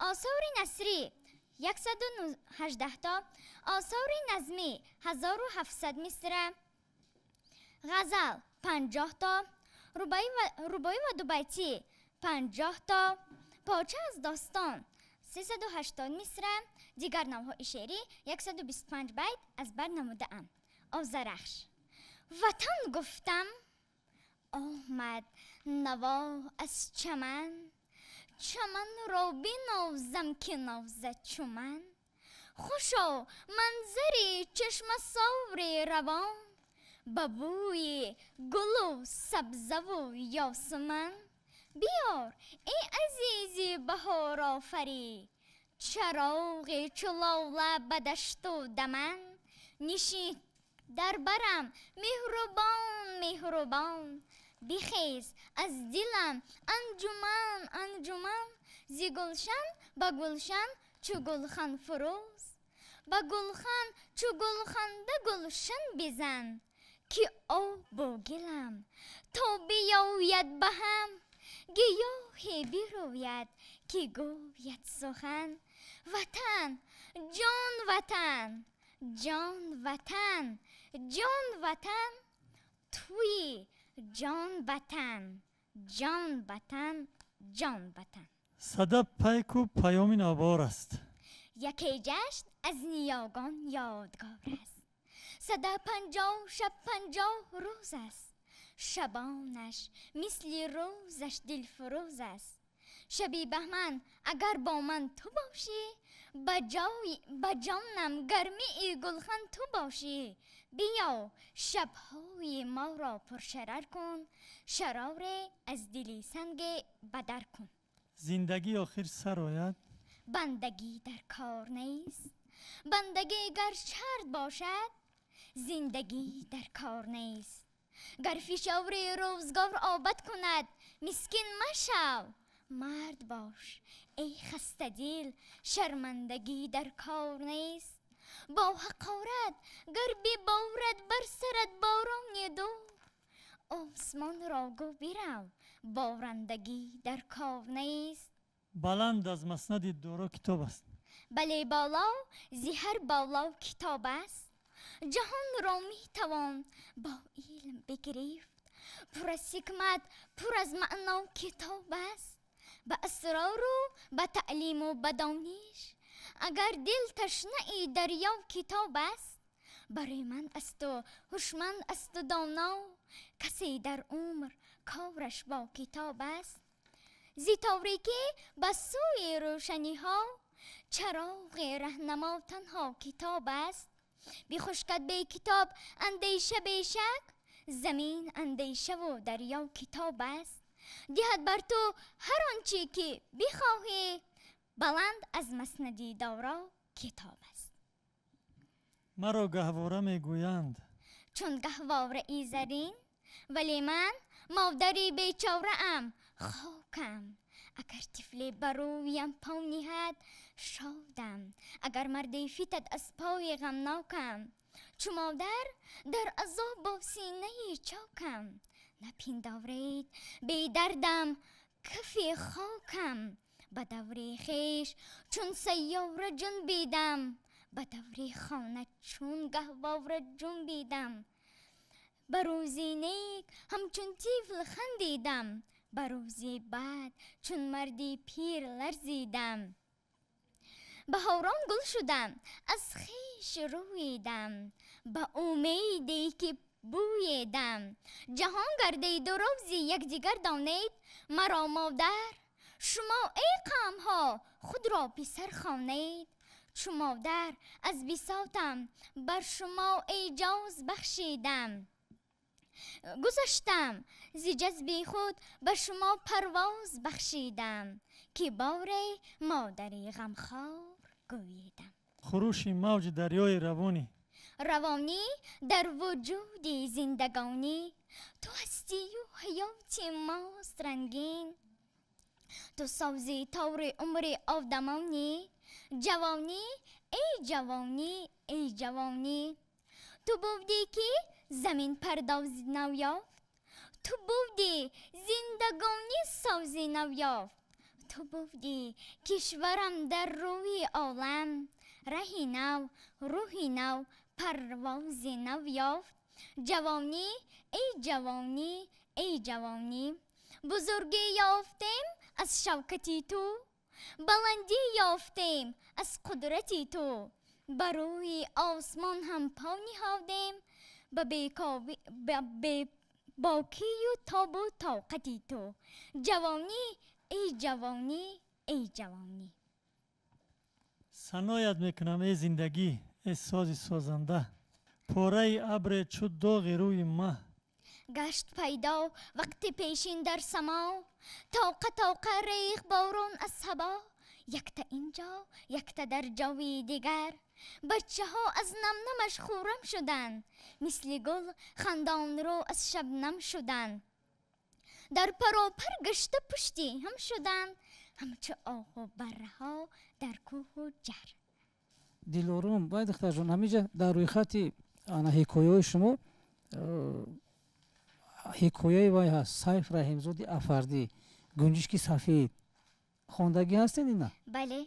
Осори насрӣ 118 то, осори назмӣ 1700 мисра, ғазал 50 то, рубоӣ ва дубайтӣ 50 то, порча аз достон 380 мисра, дигар навъҳои шеърӣ 125 байт аз бар намудаам. Озарахш. Ватан гуфтам, омад наво аз чаман, чаманро бинозам ки нозад чуман. Хушо манзари чашмасори равон, ба бӯи гулу сабзаву ёсуман. Биёр эй азизи баҳорофарӣ, чароғи чулола ба дашту даман. Нишин дар барам меҳрубон, меҳрубон, бихез аз дилам анҷуман, анҷуман. Зи гулшан ба гулшан чу гулхан фурӯз, ба гулхан чу гулханда гулшан бизан, ки обу гилам то биёяд ба ҳам, гиёҳе бирӯяд ки гӯяд сухан. Ватан, ҷон ватан, ҷон ватан, ҷон ватан, туи ҷон ватан, ҷон ватан, ҷон ватан. Сада пайку паёми навбаҳор аст. Яке ҷашн аз ниёгон ёдгор аст. 150 шаб 50 рӯз аст. Шабонаш мисли рӯзаш дилфурӯз аст. Шаби баҳман агар бо ман ту бошӣ, ба ҷонам гармии гулхан ту бошӣ. Биё шабҳои моро пуршарар кун, шароре аз дили санге бадар кун. Зиндагӣ охир сар ояд? Бандагӣ дар кор нест. Бандагӣ гар шарт бошад, зиндагӣ дар кор нест. Гар фишори рӯзгор обад кунад, мискин машав, мард бош. Эй хастадил, шармандагӣ дар кор нест. Бо ҳақорат гар биборад бар сарат борони дур, осмонро гӯ бирав, борандагӣ дар кор нест. Баланд аз маснади доро китоб аст. Бале, боло зи ҳар боло китоб аст. Ҷаҳонро метавон бо илм бигирифт, пур аз ҳикмат, пур аз маъно китоб аст. Ба асрору ба таълиму ба дониш, агар дил ташнаи дарё китоб аст. Барои ман асту ҳушманд асту доно, касе дар умр кораш бо китоб аст. Зи торикӣ ба сӯи рӯшаниҳо, чароғи раҳнамо танҳо китоб аст. Бихушкад бе китоб андеша бешак, замин андешаву дарё китоб аст. Диҳад бар ту ҳар он чӣ ки бихоҳӣ, баланд аз маснади доро китоб аст. Маро гаҳвора мегӯянд. Чун гаҳвораи зарин, вале ман модари бечораам, хокам. Агар тифле ба рӯям по ниҳад, шодам. Агар марде фитад аз пои ғамнокам, чу модар дар азоб бо синаи чокам. Напиндоред бедардам кафи хокам, ба даври хеш чун сайёра ҷунбидам, ба даври хона чун гаҳвора ҷунбидам. Ба рӯзи нек ҳамчун тифл хандидам, ба рӯзи бад чун марди пир ларзидам. Баҳорон гул шудам, аз хеш рӯидам, ба умеде ки бӯедам. Ҷаҳон гардиду рӯзи якдигар донед, маро модар, шумо эй қамҳо худро писар хонед. Чу модар аз бисотам бар шумо эҷоз бахшидам. Гузаштам зи ҷазби худ ба шумо парвоз бахшидам, ки боре модари ғамхор гӯедам. Хурӯши мавҷи дарёи равонӣ. Равонӣ дар вуҷуди зиндагонӣ, ту ҳастию ҳаёти мост рангин. Ту сози тори умри одамонӣ, ҷавонӣ, эй ҷавонӣ, эй ҷавонӣ. Ту будӣ ки замин пардози нав ёфт, ту будӣ зиндагонӣ сози нав ёфт. Ту Ту будӣ кишварам дар рӯи олам, раҳи нав, рӯҳи нав, парвози нав ёфт. Ҷавонӣ, эй ҷавонӣ, эй ҷавонӣ, бузургӣ ёфтем аз шавкати ту, баландӣ ёфтем аз қудрати ту, ба рӯи осмон ҳам по ниҳодем, ба бебокию тобу тоқати ту. Ҷавонӣ, эй ҷавонӣ, эй ҷавонӣ. Саноят мекунам, эй зиндагӣ, эй сози созанда, пораи абре чу доғи рӯи маҳ. Гашт пайдо вақти пешин дар само, тоқа тоқа рех борон аз ҳаво, якта инҷо, якта дар ҷои дигар. Бачаҳо аз намнамаш хуррам шуданд, мисли гул хандонрӯ аз шабнам шуданд. Дар паропар гашта пушти ҳам шуданд, ҳамчу оҳу барраҳо дар кӯҳу ҷар. Дилором, бай духтарҷон, ҳаминҷа дар рӯйхати ана ҳикояҳои шумо ҳикояи вай ҳаст, Сайф Раҳимзоди Афардӣ, гунҷишки сафед. Хондагӣ ҳастед ина? Бале.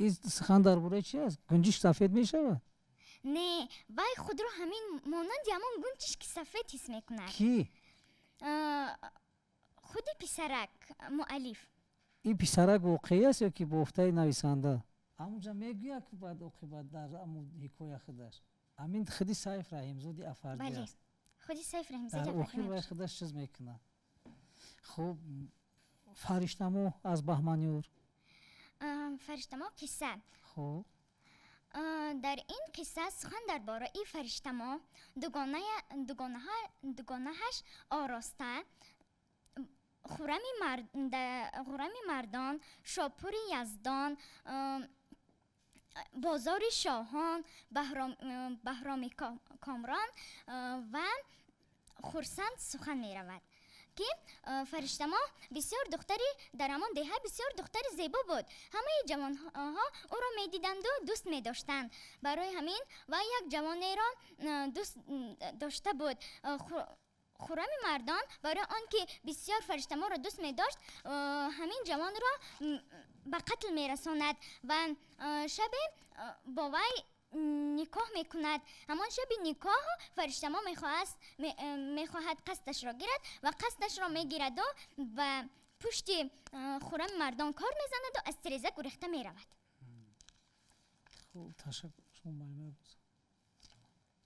Ин сухан дар бораи чи аст? Гунҷишк сафед мешавад? Не, вай худро ҳамин монанди ҳамон гунҷишки сафед ҳис мекунад. Кӣ? Худи писарак, муаллиф. Ин писарак воқеӣ аст ё ки бофтаи нависанда? Ҳамунҷа мегӯяд ки баъд оқибат дар ҳамун ҳикоя худаш. Ҳамин худи Сайф Раҳимзоди Афардӣ аст. Худи Сайф Раҳимзоди Дар охир вай худаш чиз мекунад. Хуб, Фариштамо аз Баҳманиёр. Фариштамо қисса. Хуб. Дар ин қисса сухан дар бораи Фариштамо, дугонаҳаш ороста, хуррами мардон, шопури яздон, бозори шоҳон, Баҳроми Комрон ва Хурсанд сухан меравад, ки Фариштамо бисёр духтари дар ҳамон деҳа бисёр духтари зебо буд. Ҳамаи ҷавонҳо ӯро медиданду дӯст медоштанд. Барои ҳамин вай як ҷавонеро дӯст дошта буд. Хуррами мардон барои он ки бисёр Фариштаморо дӯст медошт, ҳамин ҷавонро ба қатл мерасонад ва шабе бо вай никоҳ мекунад. Ҳамон шаби никоҳ Фариштамо мехоҳад қасдашро гирад ва қасдашро мегираду ба пушти хуррами мардон кор мезанаду аз тиреза гурехта меравад. Хуб, ташаккур. Шумо муаллима боз.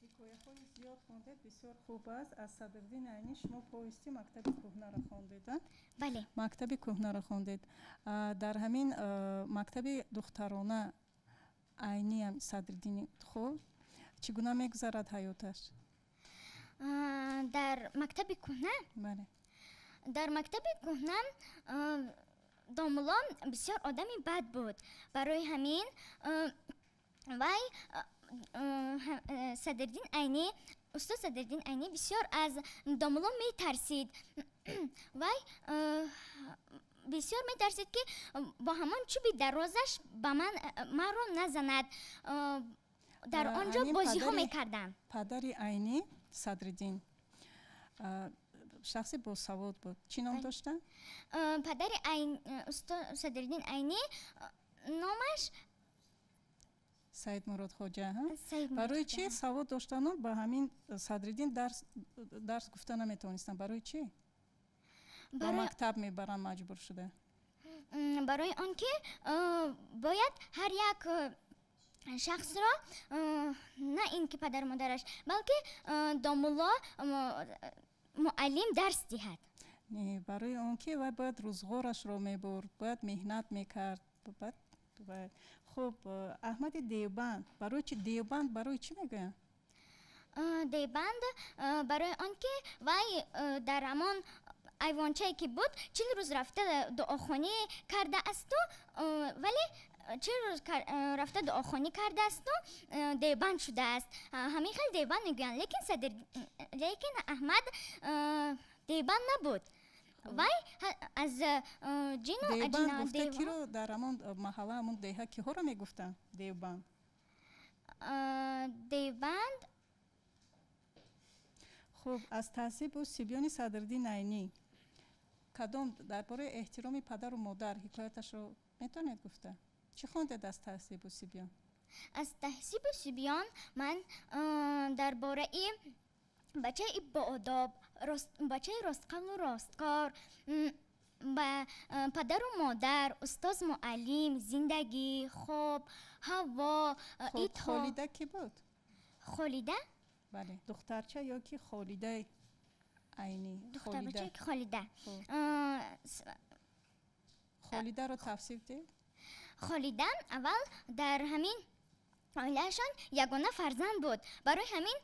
Ҳикояҳои зиёд хондед, бисёр хуб аст. Аз Садриддин Айнӣ шумо повести мактаби кӯҳнаро хондед, а? Бале. Мактаби кӯҳнаро хондед. Дар ҳамин мактаби духтарона Айниам Садриддини хуб чӣ гуна мегузарад ҳаёташ? Дар мактаби кӯҳна? Бале. Дар мактаби кӯҳна домулло бисёр одами бад буд. Барои ҳамин вай Садриддин Айнӣ, устод Садриддин Айнӣ бисёр аз домулло метарсид. Вай бисёр метарсид, ки бо ҳамон чӯби дарозаш ба ман маро назанад. Дар он ҷо бозиҳо мекардам. Падари Айнӣ Садриддин шахси босавод буд. Чӣ ном доштанд? Падари устод Садриддин Айнӣ номаш Саидмурод Хоҷа. Барои чӣ савод доштану ба ҳамин Садриддин дарс гуфта наметавонистанд? Барои чӣ? Ба мактаб мебаранд маҷбур шуда. Барои он ки бояд ҳар як шахсро на ин ки падару модараш, балки домулло муаллим дарс диҳад. Не, барои он ки вай бояд рӯзғорашро мебурд, бояд меҳнат мекард. Хуб, Аҳмади Девбанд барои чи Девбанд барои чӣ мегӯянд? Девбанд барои он ки вай дар ҳамон айвончае ки буд 40 рӯз рафта дуохонӣ кардаасту, вале 40 рӯз рафта дуохонӣ кардаасту девбанд шудааст. Ҳамин хел девбанд мегӯянд, лекин Аҳмад девбанд набуд. Вай аз ҷину Девбанд гуфта киро дар ҳамон маҳалла, ҳамон деҳа киҳоро мегуфтанд девбанд? Девбанд. Хуб, аз таҳзибу сибёни Садриддин Айнӣ Кадом дар бораи эҳтироми падару модар ҳикояташро метавонед гуфта? Чӣ хондед аз Таҳзибу сибён? Аз Таҳзибу сибён ман дар бораи бачаи боодоб, бачаи ростқавлу росткор, ба падару модар, устоз, муаллим, зиндагӣ, хоб, ҳаво, идҳо. Холида кӣ буд? Холида? Бале, духтарча ё ки Холидаи Айнӣ? Духтарбача ки Холида. Холидаро тавсиф диҳед. Холида аввал дар ҳамин оилаашон ягона фарзанд буд. Барои ҳамин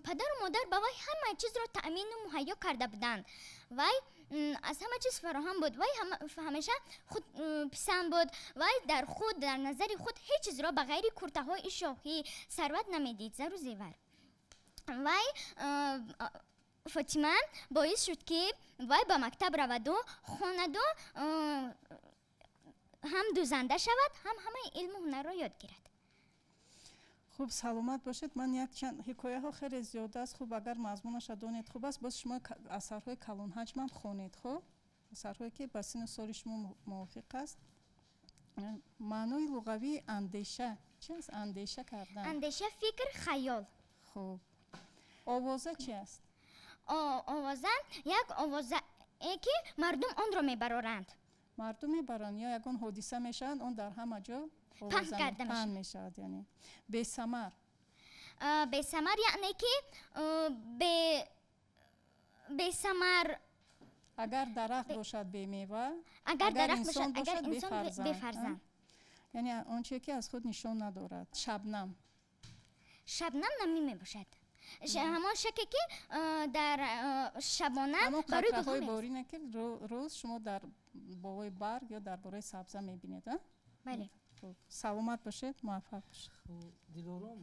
падару модар ба вай ҳама чизро таъмину муҳайё карда буданд. Вай аз ҳама чиз фароҳам буд. Вай ҳамеша худ писанд буд. Вай дар худ, дар назари худ ҳеҷ чизро ба ғайри куртаҳои шоҳӣ, сарват намедид, зару зевар. Вай Фотима боис шуд, ки вай ба мактаб раваду хонаду, ҳам дӯзанда шавад, ҳам ҳамаи илму ҳунарро ёд гирад. Хуб, саломат бошед. Ман якчанд ҳикояҳо хеле зиёд аст. Хуб, агар мазмунашро донед, хуб аст. Боз шумо асарҳои калонҳаҷмам хонед. Хуб, асарҳое ки ба синну соли шумо мувофиқ аст. Маънои луғавии андеша чи аст? Андеша кардан. Андеша, фикр, хаёл. Хуб, овоза чи аст? Овоза як овозае ки мардум онро мебароранд. Мардум мебаранд ё ягон ҳодиса мешаванд, он дар ҳама ҷо паҳн карда паҳн мешавад. Яъне бесамар. Бесамар яъне ки бесамар. Агар дарахт бошад бемева, агар дарахт бошад, агар инсон бефарзанд. Яъне он чизе ки аз худ нишон надорад. Шабнам. Шабнам намӣ мебошад, ҳамон шаке ки дар шабона барои қатраҳои борине ки рӯз шумо дар болои барг ё дар бораи сабза мебинед. Бале. Саломат бошед, муваффақ бошед. Дилором,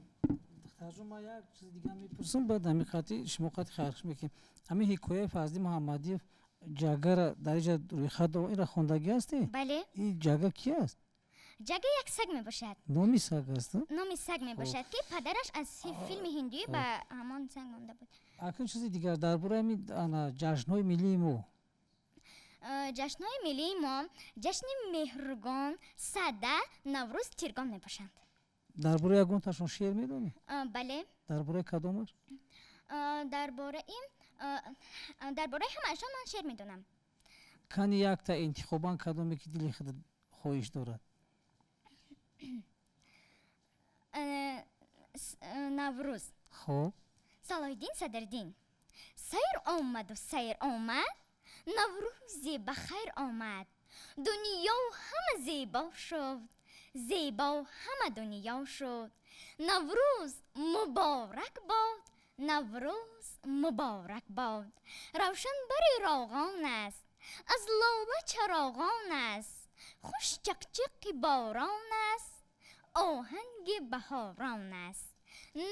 духтарҷон, ман як чизи дига мепурсам, баъд ҳамин қати шумо қати хайрхуш мекунем. Ҳамин ҳикояи Фазли Муҳаммадиев Ҷагара дар инҷа рӯйхат инра хондагӣ ҳастӣ? Бале. Ин Ҷага ки аст? Ҷага як саг мебошад. Номи саг аст? Номи саг мебошад, ки падараш аз филми ҳиндуӣ ба ҳамон саг монда буд. Акун чизи дигар дар бораи ҳамин ҷашнҳои миллии мо. Ҷашнҳои миллии мо ҷашни Меҳргон, Сада, Наврӯз, Тиргон мебошанд. Дар бораи ягонташон шеър медонӣ? Бале. Дар бораи кадомаш? Дар бораи ҳамаашон ман шеър медонам. Кани, якта интихобан, кадоме ки дили худ хоҳиш дорад. Наврӯз. Хуб. Салоҳиддин Садриддин. Сайр омаду сайр омад, Наврӯзе ба хайр омад. Дунё ҳама зебо шуд, зебо ҳама дунё шуд. Наврӯз муборак бод, Наврӯз муборак бод. Равшан бари роғон аст, аз лола чароғон аст. Хуш чақчиқи борон аст, оҳанги баҳорон аст.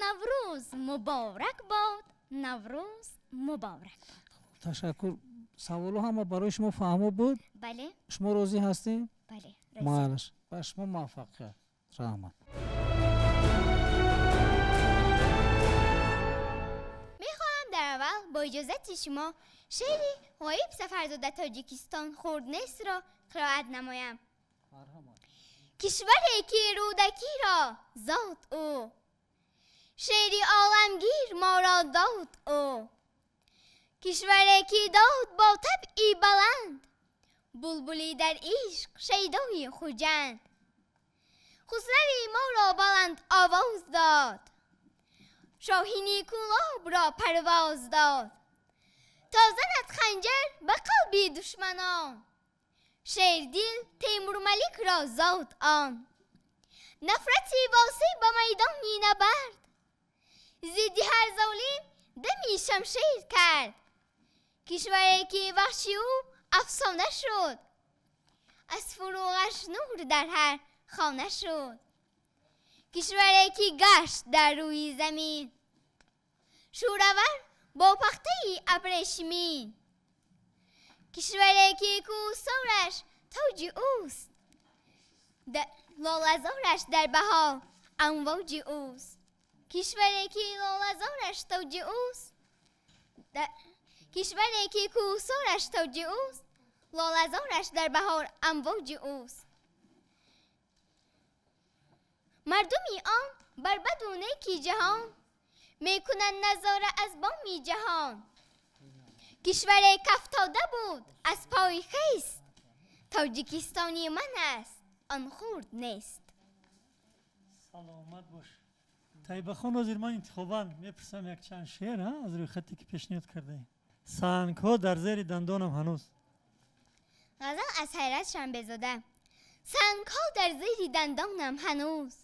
Наврӯз муборак бод, Наврӯз муборак бод. Ташаккур. Саволо ҳама барои шумо фаҳмо буд? Бале. Шумо розӣ ҳастед? Бале. Майлаш, ба шумо муваффақият, раҳмат. Мехоҳам дар аввал бо иҷозати шумо шеъри Ғоиб Сафарзода «Тоҷикистон хурд нестро» қироат намоям. Кишваре ки Рӯдакиро зод ӯ, шеъри оламгир моро дод ӯ, кишваре ки дод бо табъи баланд булбули дар ишқ шайдои Хуҷанд, Хусрави моро баланд овоз дод, шоҳини Кӯлобро парвоз дод, то занад ханҷар ба қалби душманон, шердил Темурмаликро зод он. Нафрати восеъ ба майдони набард, зидди ҳар золим дами шамшер кард. Кишваре ки ваҳши ӯ афсона шуд, аз фурӯғаш нур дар ҳар хона шуд. Кишваре ки гашт дар рӯи замин шӯравар бо пахтаи абрешимин, кишваре ки кӯҳсораш тоҷи ӯст, лолазораш дар баҳор амвоҷи ӯст. Кишваре ки лолазораш тоҷи ӯст, кишваре ки кӯҳсораш тоҷи ӯст. Лолазораш дар баҳор амвоҷи ӯст. Мардуми он бар баду неки ҷаҳон мекунанд назора аз боми ҷаҳон. Кишваре кафтода буд аз пои хист, Тоҷикистони ман аст, он хурд нест. Саломат бош. Тайбахон, ҳозир ман интихобан мепурсам якчанд шеър аз рӯйхате ки пешниҳод кардаем. Сангҳо дар зери дандонам ҳанӯз. Ғазал аз Ҳайрат Шанбезода. Сангҳо дар зери дандонам ҳанӯз,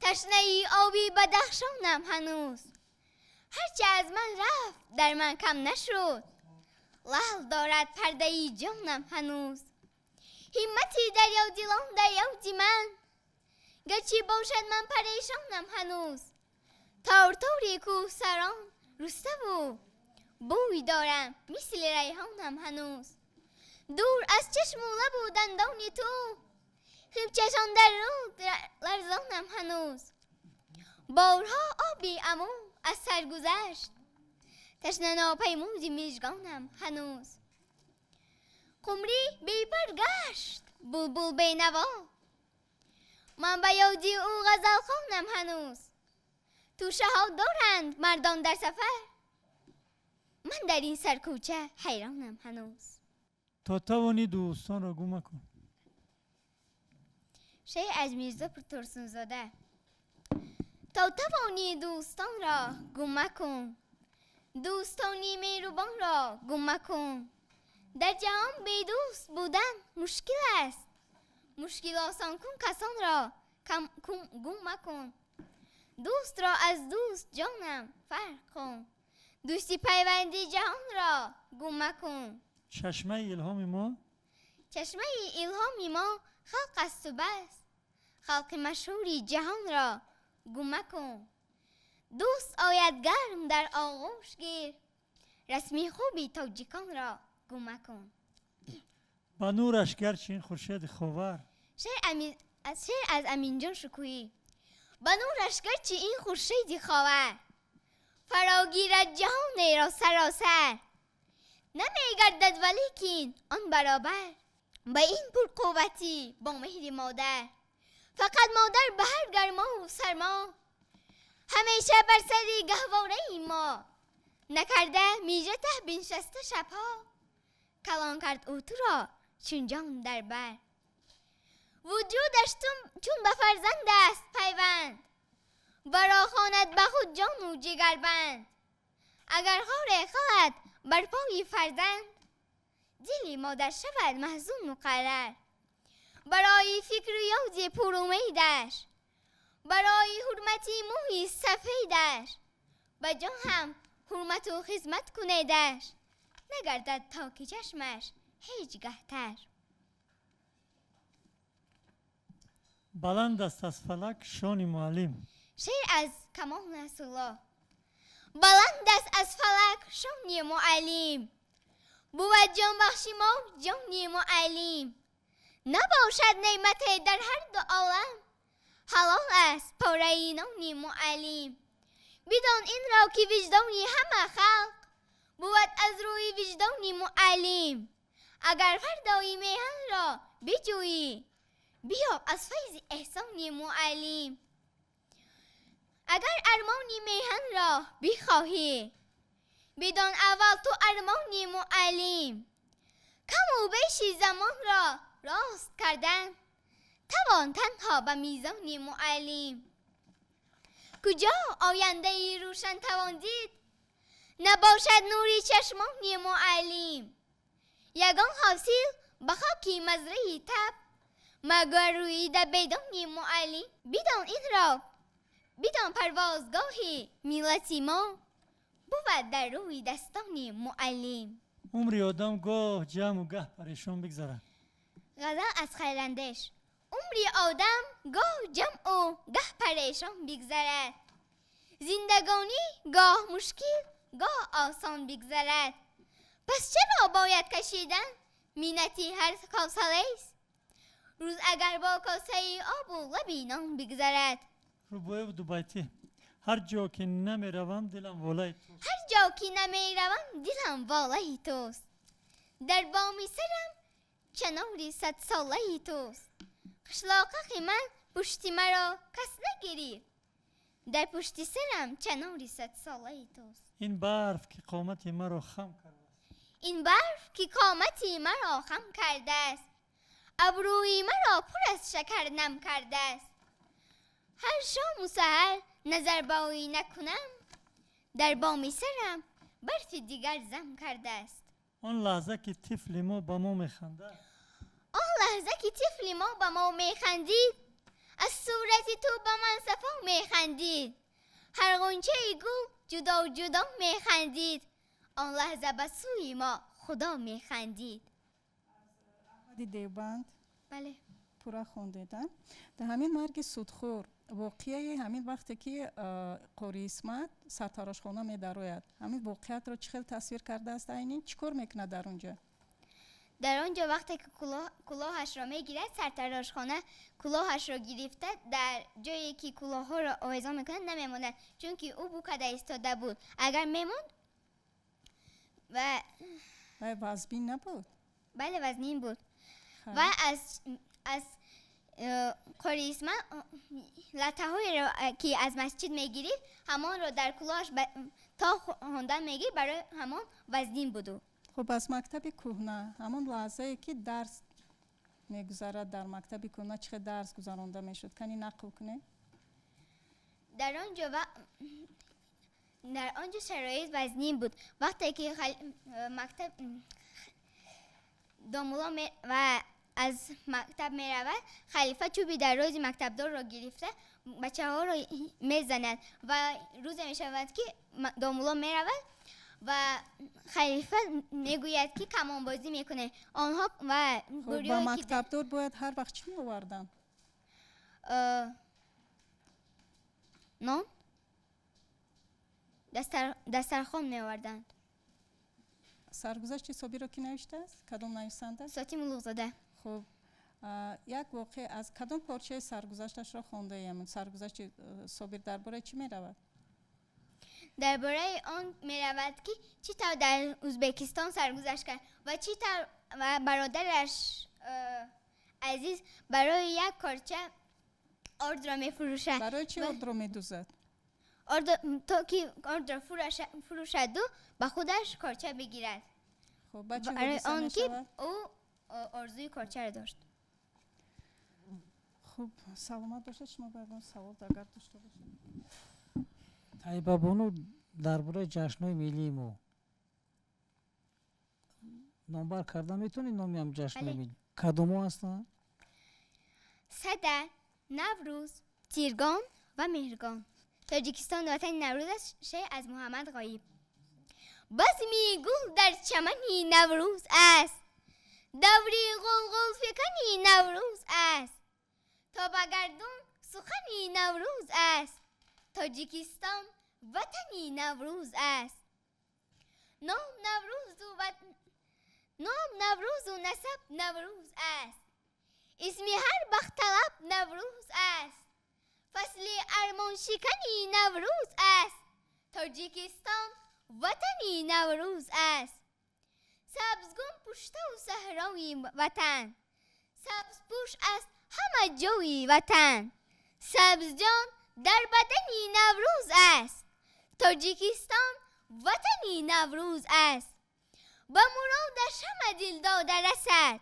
ташнаи оби Бадахшонам ҳанӯз. Ҳарчи аз ман рафт дар ман кам нашуд, лаъл дорад пардаи ҷонам ҳанӯз. Ҳиммати дарёдилон дар ёди ман, гарчи бошад ман парешонам ҳанӯз. Тортори кӯҳсарон руставу бӯй дорам мисли райҳонам ҳанӯз. Дур аз чашму лабу дандони ту, химчашон дар руд ларзонам ҳанӯз. Борҳо оби Аму аз сар гузашт, ташна нопаймуди мижгонам ҳанӯз. Қумрӣ бепар гашт, булбул бенаво, ман ба ёди ӯ ғазалхонам ҳанӯз. Тӯшаҳо доранд мардон дар сафар, ман дар ин саркӯча ҳайронам ҳанӯз. То тавонӣ дӯстонро гум макун. Шеър аз Мирзо Турсунзода. То тавонӣ дӯстонро гум макун, дӯстони меҳрубонро гум макун. Дар ҷаҳон бедӯст будан мушкил аст, мушкил осон кун касонро гум макун. Дӯстро аз дӯст ҷонам фарқ кун, дӯсти пайванди ҷаҳонро гум макун. Чашмаи илҳоми мо. Чашмаи илҳоми мо халқ асту бас, халқи машҳури ҷаҳонро гум макун. Дӯст ояд гарм дар оғӯш гир, расми хуби тоҷиконро гум макун. Ба нураш гарчи ин хуршеди ховар. Шеър аз Аминҷон Шукӯҳӣ. Ба нураш гарчи ин хуршеди ховар, фарогирад ҷаҳонеро саросар. Намегардад валекин он баробар ба ин пурқувватӣ бо меҳри модар. Фақат модар ба ҳар гармову сармо, ҳамеша бар сари гаҳвораи мо. Накарда мижа таҳ биншаста шабҳо, калон кард ӯ туро чун ҷон дар бар. Вуҷудаш чун ба фарзанд аст пайванд, варо хонад ба худ ҷону ҷигарбанд. Агар хоре халад бар пои фарзанд, дили модар шавад маҳзун муқаррар. Барои фикру ёди пурумедаш, барои ҳурмати мӯи сафедаш, ба ҷон ҳам ҳурмату хизмат кунедаш, нагардад то ки чашмаш ҳеҷ гаҳтар. Баланд аст аз фалак шони муаллим. Шеър аз Камол Насрулло. Баланд аст аз фалак шони муаллим, бувад ҷонбахши мо ҷони муаллим. Набошад неъмате дар ҳар ду олам, ҳалол аст пораи нони муаллим. Бидон инро ки виҷдони ҳама халқ бувад аз рӯи виҷдони муаллим. Агар фардои меҳанро биҷӯӣ, биёб аз файзи эҳсони муаллим. Агар армони меҳанро бихоҳӣ, бидон аввал ту армони муаллим. Каму беши замонро рост кардан тавон танҳо ба мизони муаллим. Куҷо ояндаи рӯшан тавон дид, набошад нури чашмони муаллим. Ягон ҳосил ба хоки мазраи таб, магар рӯида бедони муаллим. Бидон инро, бидон парвозгоҳи миллати мо бувад дар рӯи дастони муаллим. Умри одам гоҳ ҷамъу гаҳ парешон бигзарад. Ғазал аз Хайрандеш. Умри одам гоҳ ҷамъу гаҳ парешон бигзарад. Зиндагонӣ гоҳ мушкил, гоҳ осон бигзарад. Пас чаро бояд кашидан миннати ҳар косалест? Рӯз агар бо косаи обу лаби нон бигзарад. Рубоеву дубайтӣ. Ҳар ҷо ки намеравам дилам волаи туст. Ҳар ҷо ки намеравам дилам волаи туст. Дар боми сарам чанори садсолаи туст. Қишлоқақи ман пушти маро кас нагирифт. Дар пушти сарам чанори садсолаи туст. Ин барф ки қомати маро хам кардааст. Ин барф ки қомати маро хам кардааст. Абрӯи маро пур аз шакар нам кардааст. Ҳар шому саҳар назар ба оина кунам, дар боми сарам барфи дигар зам кардааст. Он лаҳза ки тифли мо ба мо механдад. Он лаҳза ки тифли мо ба мо механдид, аз сурати ту ба ман сафо механдид. Ҳар ғунчаи гул ҷудо ҷудо механдид. Он лаҳза ба сӯи мо Худо механдид. Аҳмади Девбанд. Бале. Пурра хондед, а? Дар ҳамин марги судхӯр воқеаи ҳамин вақте ки Қори Исмат сартарошхона медарояд, ҳамин воқеатро чӣ хел тасвир кардааст Айнӣ? Чӣ кор мекунад дар он ҷо? Дар он ҷо вақте ки кулоҳашро мегирад, сартарошхона кулоҳашро гирифта дар ҷое ки кулоҳҳоро овезон мекунад намемонад, чунки ӯ бу карда истода буд. Агар мемонд ва вазнин набуд? Бале, вазнин буд. Ва аз Қори Исмат латтаҳоеро ки аз масҷид мегирифт, ҳамонро дар кулоҳаш то хондан мегирифт, барои ҳамон вазнин буд. Хуб, аз мактаби кӯҳна ҳамон лаҳзае ки дарс мегузарад дар мактаби кӯҳна чӣ хел дарс гузаронда мешуд? Кани нақл кунед. Дар он ҷо шароит вазнин буд. Вақте ки мактаб домулло ва аз мактаб меравад, халифа чӯби дарози мактабдорро гирифта бачаҳоро мезанад ва рӯзе мешавад ки домулло меравад ва халифа мегӯяд ки камонбозӣ мекунем. Онҳо ва ба мактабдор бояд ҳар вақт чӣ меоварданд? Нон, дастархон меоварданд. Саргузашти Собирро ки навиштааст? Кадом нависанда? Соти Мулуғзода. Хуб, як воқеа аз кадом порчаи саргузашташро хондаем? Саргузашти Собир дар бораи чӣ меравад? Дар бораи он меравад ки чӣ тавр дар Ӯзбекистон саргузашт кард ва чӣ тавр бародараш Азиз барои як корча ордро мефурӯшад. Барои чӣ ордро медузад? То ки ордро фурӯшаду ба худаш корча бигирад. Барои он ки ӯ орзуи корчаро дошт. Хуб, саломат бошед. Шумо ба ягон савол агар дошта бошед. Таибабону дар бораи ҷашнҳои миллии мо номбар карда метавонед? Номи ҳам ҷашнҳои миллӣ кадомҳо ҳастанд? Сада, Наврӯз, Тиргон ва Меҳргон. Тоҷикистон ватани Наврӯз аст. Шеър аз Муҳаммад Ғоиб. Базми гул дар чамани Наврӯз аст, даври ғулғулфикани Наврӯз аст, то ба гардун сухани Наврӯз аст. Тоҷикистон ватани Наврӯз аст. Ном Наврӯзу насаб Наврӯз аст. Исми ҳар бахтталаб Наврӯз аст. Фасли армоншикани Наврӯз аст. Тоҷикистон ватани Наврӯз аст. Сабзгун пуштаву саҳрои ватан, сабзпӯш аст ҳама ҷои ватан. Сабзҷон дар бадани Наврӯз аст. Тоҷикистон ватани Наврӯз аст. Ба муродаш ҳама дил дода расад,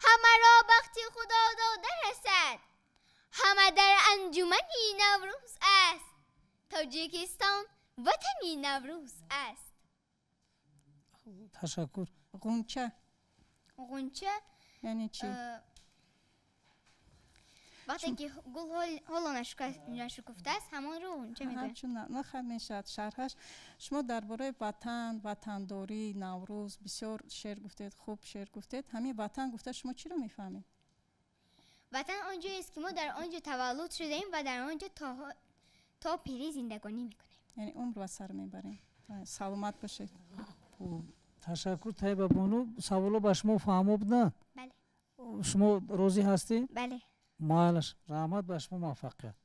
ҳамаро бахти Худо дода расад. Ҳама дар анҷумани Наврӯз аст. Тоҷикистон ватани Наврӯз аст. Ташаккур. Ғунча. Ғунча яъне чӣ? Вақте ки гул ҳоло нашукуфтааст, ҳамонро ғунча мегӯянд. Ҳамчун нахай мешавад шарҳаш. Шумо дар бораи ватан, ватандорӣ, Наврӯз бисёр шеър гуфтед, хуб шеър гуфтед. Ҳамин ватан гуфта шумо чиро мефаҳмед? Ватан он ҷоест ки мо дар он ҷо таваллуд шудаем ва дар он ҷо то пирӣ зиндагонӣ мекунем. Яъне умр ба сар мебарем. Саломат бошед. Ташаккур Таибабону. Саволо ба шумо фаҳмо буданд? Бале. Шумо розӣ ҳастед? Бале. Майлаш, раҳмат ба шумо, муваффақият.